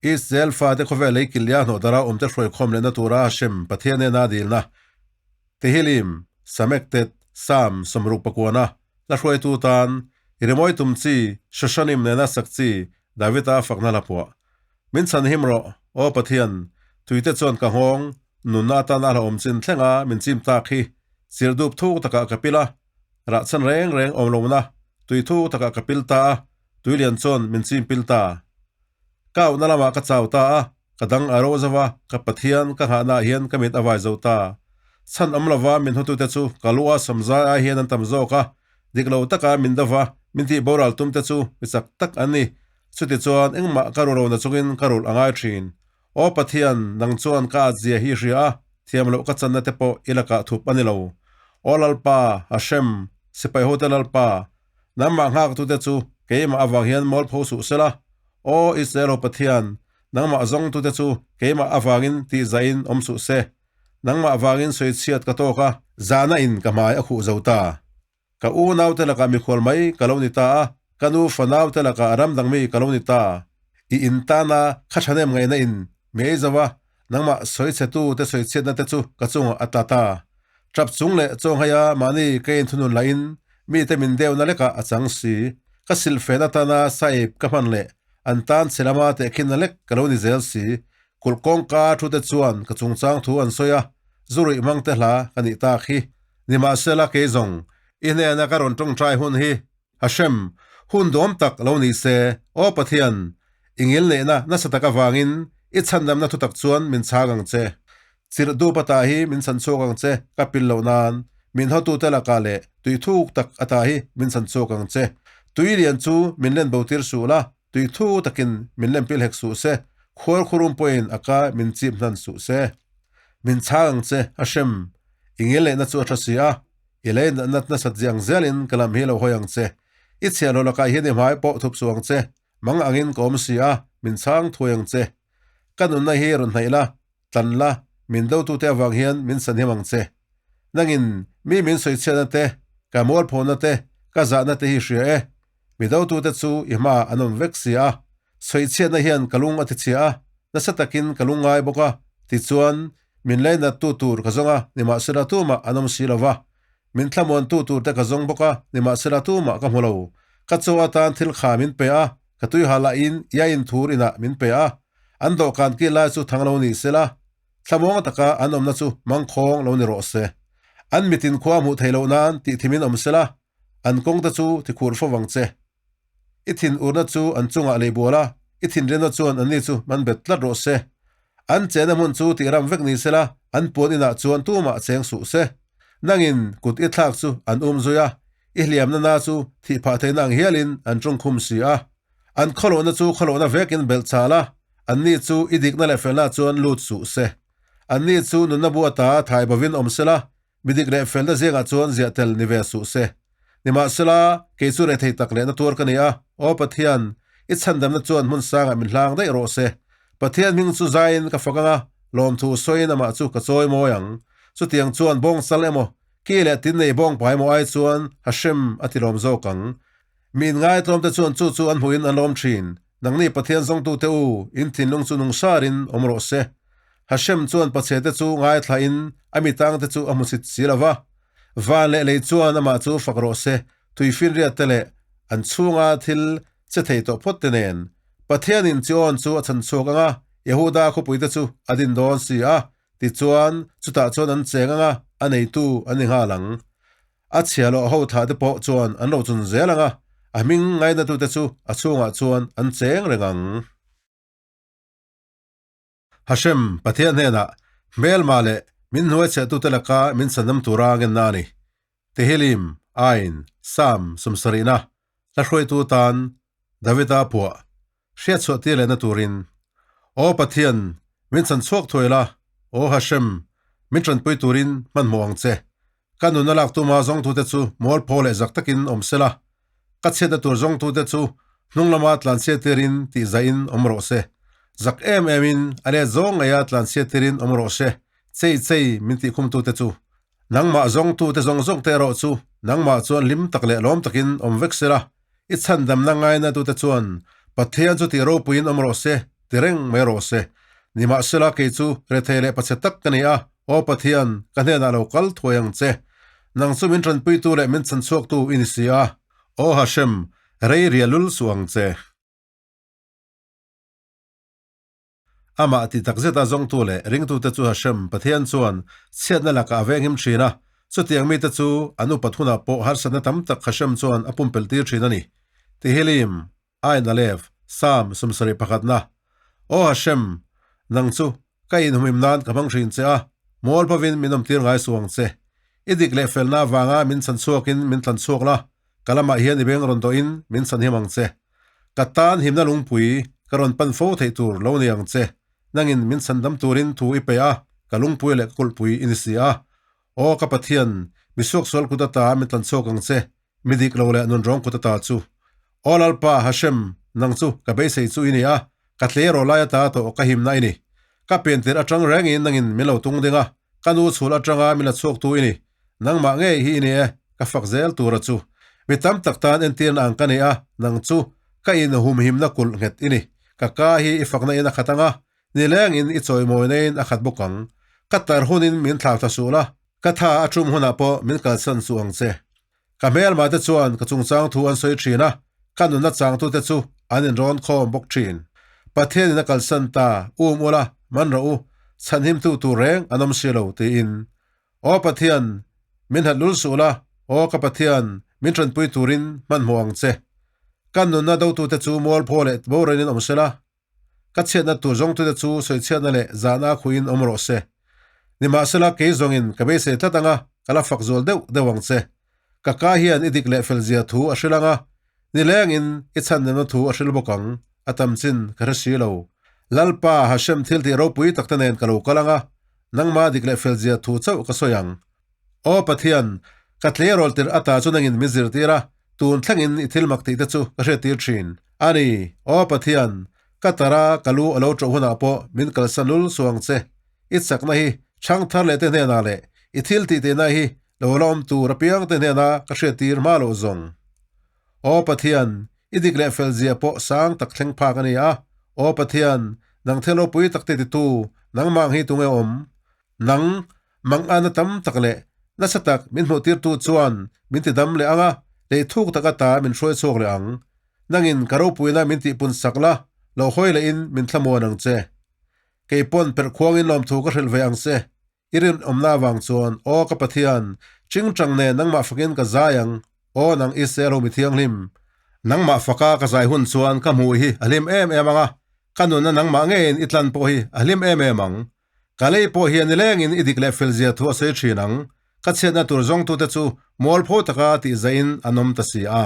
Israel fate khawvel lei kilhliah hnawh dara awmte hruaikhawm lehna tura Hashem Pathian nena dilna Tehillim, Samektet, Psalm 69, hla hruaitu tan i rimawi tum chi Shoshanim nena sak chi Davida fakna hla phuah. Min chhan him rawh, Aw Pathian, tuite chuan ka nghawng, nunna atana hlauhawm chin thlenga min chim tak hi chirhdup thuk takah ka pil a, rah chhan reng reng awm lohna tui thuk takah ka pil ta a, tui lian chuan min chim pil ta. Ka auhna lamah ka chau ta a, ka dang a ro zo va, ka Pathian ka nghahnaah hian ka mit a vai zo ta. Chhan awm lova min hutute chu ka lu a samzai ai hian an tam zawk a, dik lo taka min do va, min tih boral tumte chu mi chak tak an ni. Chutichuan engmah ka ru lo na chungin ka rulh a ngai thin. Aw Pathian, nang chuan ka at zia hi hria a, thiam loh ka channa te pawh i lakah thup a ni lo. Aw Lalpa, Hashem, sipai hote Lalpa, nangmah nghaktute chu keimah avang hian mawl pho suh sela. Aw Israel ho Pathian, nangmah zawngtute chu keimah avangin tihzahin awm suh se. Nangmah vangin sawichhiat ka tawk a, zahna in ka hmai a khuh zo ta. Ka u naute lakah mikhual mai ka lo ni ta a, ka nu fa naute lakah ram dang mi ka lo ni ta. I in tana kha thahnem ngaihna in mi ei zo a, nangmah sawichhetu te sawichhiatna te chu ka chungah a tla ta. Tap chung leh chawnghaia mahni ka inthunun lahin mite min deuhna lekah a chang si. Ka silhfen atana saip ka hman leh an tan chhe lama tehkhinna lek ka lo ni zel si. Kulh kawngka thu te chuan ka chungchang thu an sawi a, zu ruih hmang te hla ka nih tak hi. Nimahsela kei zawng, i hnena ka rawn tawngtai hun hi Hashem, hun duam tak lo ni se, Aw Pathian, i ngilneihna nasa tak avangin i chhandamna thutak chuan min chhang ang che. Chirh dup ata hi min chhan chhuak ang che, ka pil loh nan, min hawtute lakah leh tui thuk tak ata hi min chhan chhuak ang che. Tui lian chu min len bo tir suh la, tui thuk takin min lem pil hek suh se, khuar khurum pawhin a ka min chip hnan suh se. Min chhang ang che, Hashem, i ngilneihna chu a tha si a, i lei natna nasat ziang zelin ka lam hi lo hawi ang che. I chhiahhlawh lakah hian i hmai pawh thup suh ang che, mang angin ka awm si a, min chhang thuai ang che. Ka nunna hi rawn hnaih la, tlan la, min dotute avang hian min sanhim ang che. Nangin mi min sawichhiatna te, ka mualphawhna te, ka zahna te hi hria e. Mi dotute chu i hmaah an awm vek si a, sawichhiatna hian ka lung a tichhia a, nasa takin ka lung ngai bawk a, tichuan min leinattu tur ka zawng a, nimahsela tumah an awm si lo va. Min thlamuantu turte ka zawng bawk a, nimahsela tumah ka hmu lo. Ka chaw atan thil kha min pe a, ka tuiha lahin ia inthur inah min pe a. An dawhkan kil lai chu thang lo ni sela, thlamuang taka an awmna chu mangkhawng lo ni rawh se. An mitin khua hmuh theih loh nan tih thimin awm sela, an kawngte chu ti khur fo vang che. I thin urna chu an chungah lei bual a, i thinrimna chuan anni chu man bet tlat rawh se. An chena hmun chu tih ram vek ni sela, an puan inah chuan tumah cheng suh se. Nangin kut i thlak chu an um zui a, i hliamna na chu thih phah theihna ang hialin an tawngkhum si a. An khawlohna chu khawlohna vekin belh chal a, anni chu i dikna leh felna chuan lut suh se. Anni chu nunna bu ata thai bovin awm sela, mi dik leh felna zingah chuan ziah tel ni ve suh se. Nimahsela, kei chu rethei tak lehna tuar ka ni a, Aw Pathian, i chhandamna chuan hmun sangah min hlang daih rawh se. Pathian hming chu zaiin ka fak ang a, lawmthu sawiin amah chu ka chawi mawi ang. Chutiang chuan bawng sal emaw, ki leh tin nei bawng pai emaw ai chuan Hashem a ti lawm zawk ang. Mi inngaihtlawmte chuan chu chu an hmuhin an lawm thin. Nangni Pathian zawngtute u, in thinlung chu nung sarin awm rawh se. Hashem chuan pachhete chu ngaithlain a mitangte chu a hmusit si lo va. Van leh lei chuan amah chu fak rawh se, tuifinriatte leh an chhunga thil che thei tawh phawt te nen. Pathianin Chion chu a chhan chhuak ang a, Yehuda khawpuite chu a din dawn si a, tichuan chutah chuan an cheng ang a, a neitu an ni nghal ang. A chhia loh ho thah te pawh chuan an ro chun zel ang a, a hming ngainatute chu a chhungah chuan an cheng reng ang. Hashem, Pathian hnenah, Hmelma leh min hnuai chhehtute laka min chhandam tura ngenna a ni. Tehillim, Ain, Sam, 70na, hla hruaitu tan Davida phuah, hriatchhuah tir lehna turin, Aw Pathian, min chhan chhuak thuai la, Aw Hashem, min tanpui turin hmanhmawh ang che. Ka nuna lak tuma zawngtute chu mualpho leh zak takin awm sela, ka chhiatna tur zawngtute chu hnung lama tlanchhiat tirin tihzaihin awm rawh se. Zak em emin a let zawng ngeia tlanchhiat tirin awm rawh se, chei chei min tihkhumtute chu. Nangmah zawngtute zawng zawngte erawh chu nangmah chuan hlim tak leh lawm takin awm vek sela, i chhandamna ngainatute chuan Pathian chu tih ropuiin awm rawh se. ti reng mai rawh se. Nimahsela kei chu rethei leh pachhe tak ka ni a, Aw Pathian, ka hnenah lo kal thuai ang che. Nang chu min tanpuitu leh min chhanchhuaktu i ni si a. Aw Hashem, rei ria lul suh ang che. Amah ti takzeta zawngtu leh ringtute chu Hashem, Pathian chuan chhiatna lakah a venghim thin a, chutiang mite chu an upat hunah pawh harsatna tam tak Hashem chuan a pumpelh tir thin a ni. Tehillim, Ain Alev, Psalm 71 na. Aw Hashem, nang chu ka inhumhim nan ka hmang thin che a, mual pawhin min awmtir ngai suh ang che. I dik leh felna avanga min chhan chhuakin min tlan chhuak la, ka lamah hian i beng rawn dawhin min chhan him ang che. Ka tan himna lungpui ka rawn pan fo theih tur lo ni ang che. Nangin min chhan dam turin thu i pe a, ka lungpui leh ka kulhpui i ni si a. Aw ka Pathian, mi suaksual kut ata min tlan chhuak ang che, mi dik lo leh nunrawng kut ata chu. Aw Lalpa, Hashem, nang chu ka beisei chu i ni a, ka tleiraw lai ata tawh ka himna i ni. Ka piantir atang rengin nangin min lo tung ding a, ka nu chhul atanga min la chhuaktu i ni. Nangmah ngei hi i ni e, ka fak zel tura chu. Mi tam tak tan entirna ang ka ni a, nang chu ka inhumhimna kulh nghet i ni. Ka ka hi i fakna in a khat ang a, nilengin i chawimawina in a khat bawk ang. Ka tar hunin min thlau ta suh la, ka tha a tum hunah pawh min kalsan suh ang che. Ka hmelmah te chuan ka chungchang thu an sawi thin a, ka nunna changtute chu an inrawn khawm bawk thin. Pathianin a kalsan ta, um ula, man rawh u, chhanhimtu tur reng an awm si lo, tiin. Aw Pathian, min hat lul suh la, aw ka Pathian, min tanpui turin hmanhmawh ang che. Ka nunna dotute chu mualphaw leh boranin awm sela, ka chhiatna tur zawngtute chu sawichhiatna leh zahna khuin awm rawh se. Nimahsela kei zawngin ka beisei tlat anga ka la fak zual deuh deuh ang che. Ka ka hian i dik leh fel zia thu a hril anga, nilengin i chhannemna thu a hril bawk ang, a tam chin ka hre si lo. Lalpa Hashem thil tih ropui takte nen ka lo kal anga, nangma dik leh fel zia thu chauh ka sawi ang. Aw Pathian, ka tleirawl tirh ata chu nangin min zirtir a, tun thlengin i thil mak tihte chu ka hriattir thin. A ni, aw Pathian, ka tara ka lu a lo ṭawh hunah pawh min kalsan lul suh ang che. I chakna hi chhang thar leh te hnenah leh i thil tih tehna hi lo la awm tur apiang te hnena ka hriattir hma loh zawng. Aw Pathian, i dik leh fel zia pawh sang tak thleng phak a ni a. Aw Pathian, nang thil ropui tak te titu, nangmah ang hi tunge awm? Nang, mangana tam tak leh nasa tak min hmuhtirtu chuan min ti dam leh ang a, lei thuk tak ata min hruai chhuak leh ang. Nangin ka ropuina min tihpun sak la, lo hawi lehin min thlamuan ang che. Kei pawn perh khuangin lawmthu ka hrilh ve ang che. I rinawmna avang chuan, aw ka Pathian, chingchang nen nangmah fakin ka zai ang, aw nang Israel ho mi thianghlim. Nangmah faka ka zai hun chuan ka hmuh hi a hlim em em ang a, ka nunna nangmah ngeiin i tlan pawh hi a hlim em em ang. Ka lei pawh hian nilengin i dik leh felzia thu a sawi thin ang, ka chhiatna tur zawngtute chu mualpho taka tihzaihin an awm ta si a.